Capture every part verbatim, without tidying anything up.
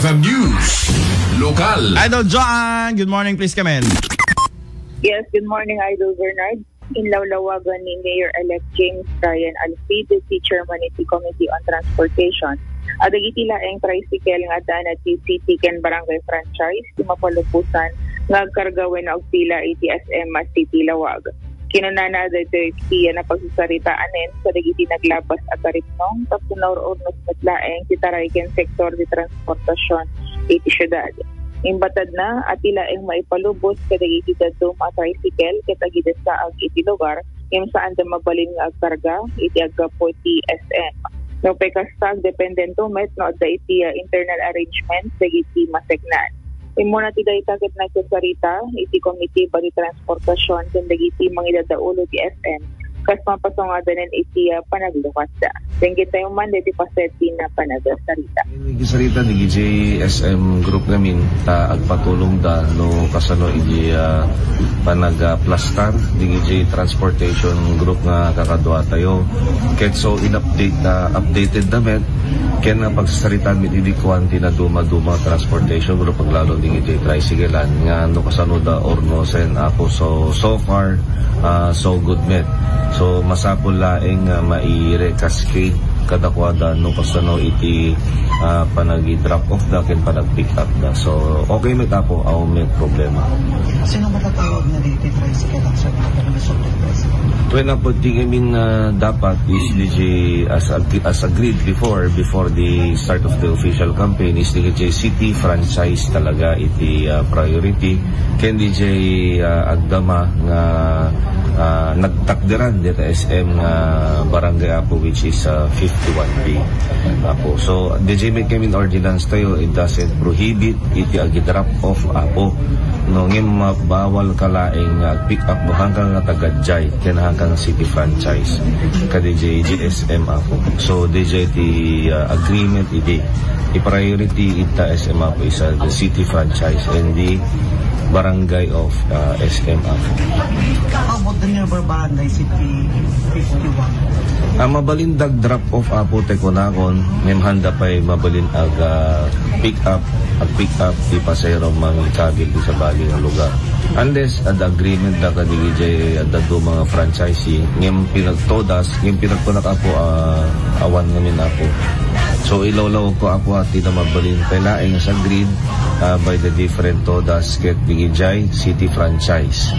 F M News. Lokal. Idol Joan, good morning. Please come in. Yes, good morning, Idol Bernard. Inlawlawagan ni Mayor-elect James Ryan Alcide, ti Chairman iti Committee on Transportation, a dagiti laeng tricycle nga addaan iti city ken barangay franchise ti mapalubosan nga agkarga wenno agpila iti S M City Lawag. Kinunana, daytoy ti napagsasaritaen kadagiti naglabas a taripnong tapno naur-urnos met laeng ti taray ken sektor ti transportasion iti siudad. Imbatadna a ti laeng maipalubos kadagiti dadduma a tricycle ket agidessaag iti lugar ngem saanda mabalin nga agkarga iti aggapu ti S M. No pay kasta, agdependento met no adda iti, ah, internal arrangement dagiti maseknan. Immuna ti dayta ket nagsasarita iti Komite ti Transportasion ken dagiti mangidadaulo ti S M kas mapasungadanen iti, ah, panaglukatda. Denggen tayo man diti paset ti napanagsarita. Nagsarita dagiti S M group ngamin ta agpatulongda no kasano iti, ah, panagplastar dagiti transportation group nga kakadua tayo. Ket so in-update, ah, updated na met ken, ah, pagsasaritaan met idi kuan ti naduma-duma transportation group, aglalo dagiti tricycle-an nga no kasano da urnosen, Apo. So, so far, ah, so good met. So, masapul laeng nga maire-cascade kadakuada no kasano iti, ah, panagi-drop off da ken panag-pick up da. So, okay met, Apo, awan met problema. Sino matatawag na dito yung tricycle accident? Ano na subject tricycle? Well, Apo, ti ngamin, ah, dapat is D J as ag-, as agreed before, before the start of the official campaign, is D J city franchise talaga iti, ah, priority. Ken D J, ah, agdama nga, ah, nagtakderan dita S M nga barangay, Apo, which is, ah, fifty-one B, Apo. So, D J met ngamin ordinance tayo, it doesn't prohibit iti agi-drop off, Apo. No, ngem mabawal ka laeng nga ag-pick up no hangkan nga taga-jay ken hangkan nga city franchise ka D J, D J S M, Apo. So, D J ti, ah, agreement idi. Ti priority ita S M, Apo, is, ah, the city franchise and the barangay of, ah, S M, Apo. How about the nearby barangay, city fifty-one? Ah, mabalin dag drop off, Apo, ti kunakon, ngem haanda pay mabalin ag, ah, pick up, ag-pick up ti pasahero mangikabit iti sabali nga lugar. Unless adda agreement da kadagiti adda dadduma nga franchisee, ngem pinagtodas, ngem pinagkunak, Apo, ah, awan ngamin, Apo. So, ilawlawag ko, Apo, a ti na mabalin pay laeng as agreed, ah, by the different todas ket dagiti city franchise.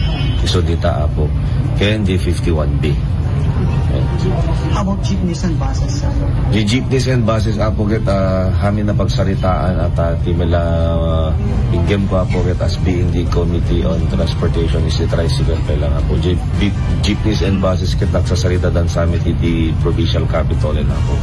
Isu dita, Apo. Ken di fifty-one B. How about jeepneys and buses, sir? Di jeepneys and buses, Apo, ket, ah, amin a pagsaritaan at, ah, ti mela, ah, iggem ko, Apo, ket as being the Committee on Transportation is the tricycle pay lang, Apo. Jeep-, jeep-, jeepneys and buses ket nagsasarita dan summit iti provincial capitol, Apo.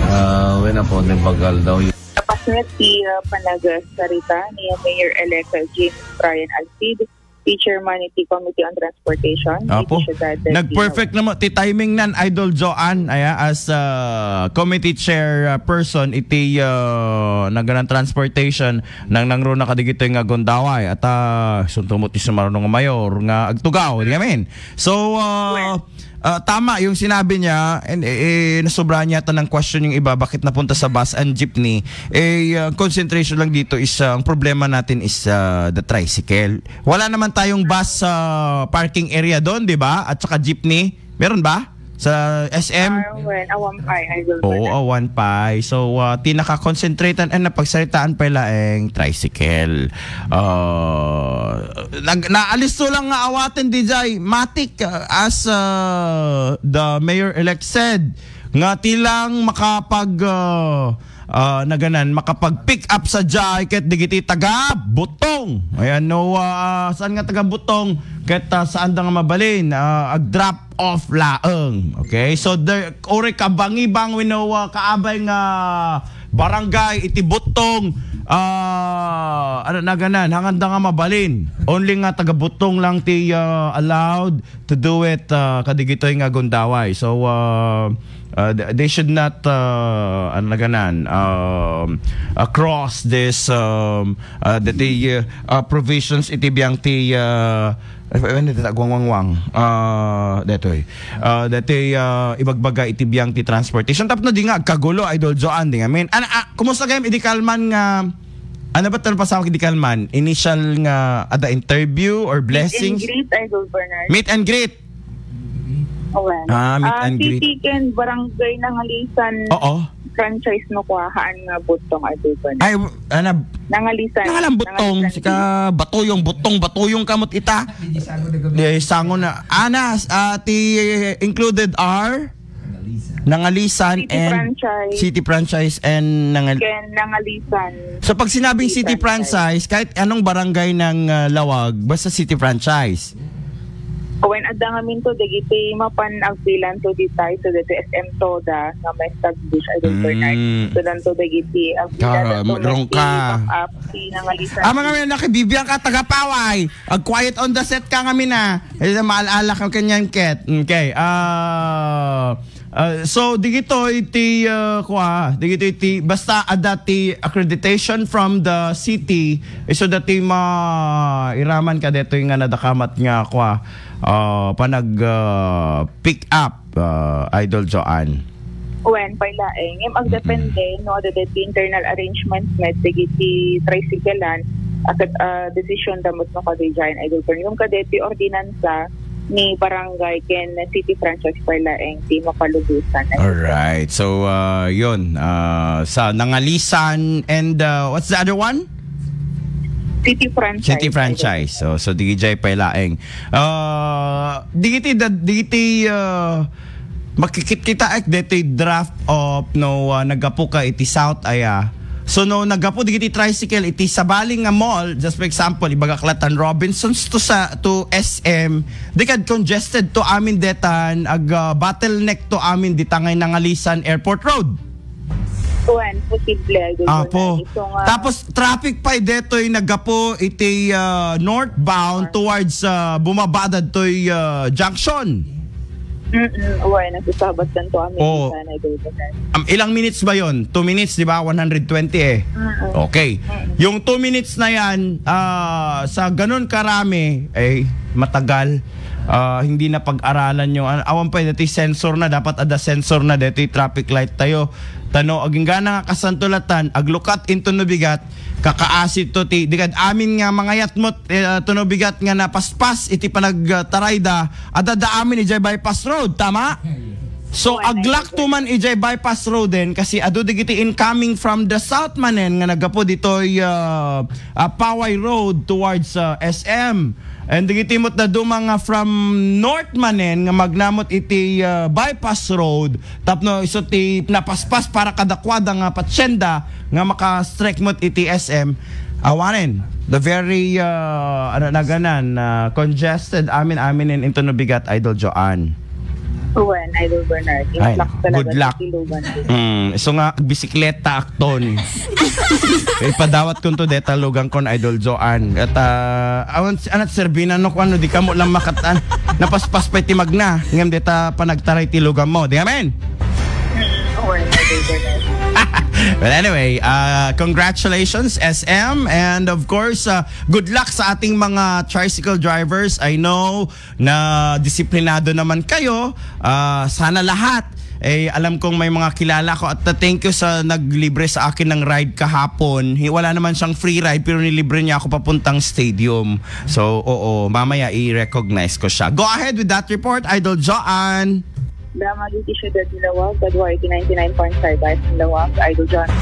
Ah, wen, Apo, nagbagal daw. Tapos nga ti, ah, panagsarita ni Mayor-elect James Brian Alcide, ti chairman iti Committee on Transportation, Apo, iti siudad ti nag-perfect Dinawan. Naman ti timing nan, Idol Joan, aya, as, ah, committee chair, ah, person iti, ah, naganan transportation, nang nangruna kadigitoy nga gundaway. At, ah, sunto mo ti sumaruno nga mayor nga agtugaw, di amin. So, ah, Well, ah, tama yung sinabi niya, and, eh, eh, nasobrahan yata ng question yung iba, bakit napunta sa bus and jeepney? Eh, ah, concentration lang dito is, ah, ang problema natin is, ah, the tricycle. Wala naman tayong bus sa parking area doon, di ba? At saka jeepney. Meron ba? Sa S M? Ah, well, awan pay, Idol Oo, Bernard. Awan pay. So, ah, ti nakakonsentrate and napagsaritaan pay laeng tricycle. Ah, nag-, naalis to lang nga awaten, D J. Matik, ah, as, ah, the mayor-elect said, nga ti lang makapag, ah, ah, naganan, makapag-pick up sa jay ket digiti taga Butong. Ayan, no, ah, saan nga taga Butong? Ket, ah, saan da nga mabalin? Ah, ag-drop off laeng. Okay? So, there, uri kabangibang wenno, ah, kaabay nga barangay iti Butong, ah, ano naganan, hanganda nga mabalin. Only nga taga Butong lang ti, ah, allowed to do it, ah, kadigitoy nga gundaway. So, ah, Uh, th- they should not, uh, ano na ganan, um, uh, cross this, um, uh, dati, uh, uh, provisions iti biang ti, uh, ano dita, guangwangwang? Uh, detoy. Uh, dati, uh, ibagbaga iti biang ti transportation. Tapno di nga agkagulo, Idol Joan, di nga. I mean, ano, ah, kumusta kayam idi kalman nga, ano ba talaga pasawag idi kalman? Initial nga, ada interview or blessings? Meet and greet, Idol Bernard. Meet and greet. Awan. Ah, meet Ah, and greet. City ken barangay Nangalisan Oo. franchise no kuahaan nga butong, Idol Bernard. Ay, w- ano, Nangalisan. Nangalang butong, Nangalisan sika batuyong, butong, batuyong kamot ita. Di sango na. Ana, ah, ti included are Nangalisan City and franchise. City franchise and Nangal- Ken Nangalisan. So, pag sinabing City City franchise. franchise, kahit anong barangay ng, ah, Lawag, basta City franchise. Wen, adda ngamin to, dagiti mapan agbilan to di tayo, so dito S M Toda, nga may establish, Idol Mm. Bernard. So, dan to dagiti agbilan Kara, to, wrong ka. Back up, si Nangalisan. Ah, mga may nakibibiyan ka, taga Paway. Ag quiet on the set ka ngamin, ah. Eh, maal-ala ka kanyan, Ket. Okay. Ah, ah, so, digitoy ti, ah, kua, digitoy ti, basta adda ti accreditation from the city, eh, so dati ma-, iraman ka detoy nga nadakamat nga, kua, ah, panag, ah, pick up, ah, Idol Joanne. Wen, pay laeng. Ngem agdepende, Mm-mm. no, adda ti internal arrangement met dagiti tricycle-an, a ket, ah, decision da met no kadaydiay, Idol Bernard. Ngem kadeti ordinansa ni barangay ken city franchise pay laeng ti mapalubosan, Idol Bernard. Alright. So, ah, yun, ah, sa Nangalisan and, ah, what's the other one? City franchise, City Idol. franchise. So, so, di jay pay laeng. Ah, digiti, da-, digiti, ah, Makikit-kitaek detoy draft of no, ah, naggapu ka iti South aya. So, no naggapu digiti tricycle iti sabali nga mall, just for example, ibagak latan Robinsons to sa, to S M, di kad congested to amin detan, ag, ah, bottleneck to amin ditangay Nangalisan Airport Road. Kuan, posible, Idol Apo. Bernard. So nga Tapos, traffic pay detoy naggapu iti, ah, northbound towards, ah, bumabadad toy, ah, junction. Mm-mm. Uway, nagsasabat kan to amin Oh. Sana, Idol Bernard. Um, ilang minutes ba yon? Two minutes, di ba? One hundred twenty eh. Mm-mm. Okay. Mm-mm. Yung two minutes na yan, ah, sa ganun karami, eh, matagal. Ah, hindi na pag-aralan yung, ah, awan pa, dati sensor na, dapat ada sensor na, dati traffic light tayo. Tano, aginggana nga kasantulatan, aglukat into no bigat, kakaasi to ti, di kad amin nga mangayat mo, eh, ah, to no bigat nga napaspas, iti panagtarayda, adada amin ijay bypass road, tama? So, aglak to man ijay bypass road din, kasi adu digiti incoming from the south manen nga naggapu ditoy, ah, ah, Paway Road towards, ah, S M. And dagiti met dadduma nga from north manen nga magnamot iti, ah, bypass road tapno isu ti napaspas para kadakuada nga pasyenda nga maka-strike met iti S M. Awanen, the very, ah, ano na ganan, ah, congested amin-aminen into no bigat, Idol Joanne. Wen, Idol Bernard. Ay, Inutlax talaga good luck. Ti lugan ko. Mm, so nga, bisikleta akton. Ipadawat kun to deta lugan kon Idol Joanne. At, ah, awan, anat serbina no, kung ano, di ka mo lang makatan. Napaspas pa iti magna. Ngem deta panagtaray ti lugan mo. Di amen? Mm, wen, Idol Bernard. Well, anyway, uh, congratulations, S M, and of course, uh, good luck sa ating mga tricycle drivers. I know na disiplinado naman kayo. Ah, sana lahat. Eh, alam kong may mga kilala ko at, uh, thank you sa naglibre sa akin ng ride kahapon. Hi-, wala naman siyang free ride pero nilibre niya ako papuntang stadium. So, oo, mamaya i-recognize ko siya. Go ahead with that report, Idol Joanne. Damag iti siyudad ni Lawag, February ninety-nine point five, Lawag, Idol Joanne.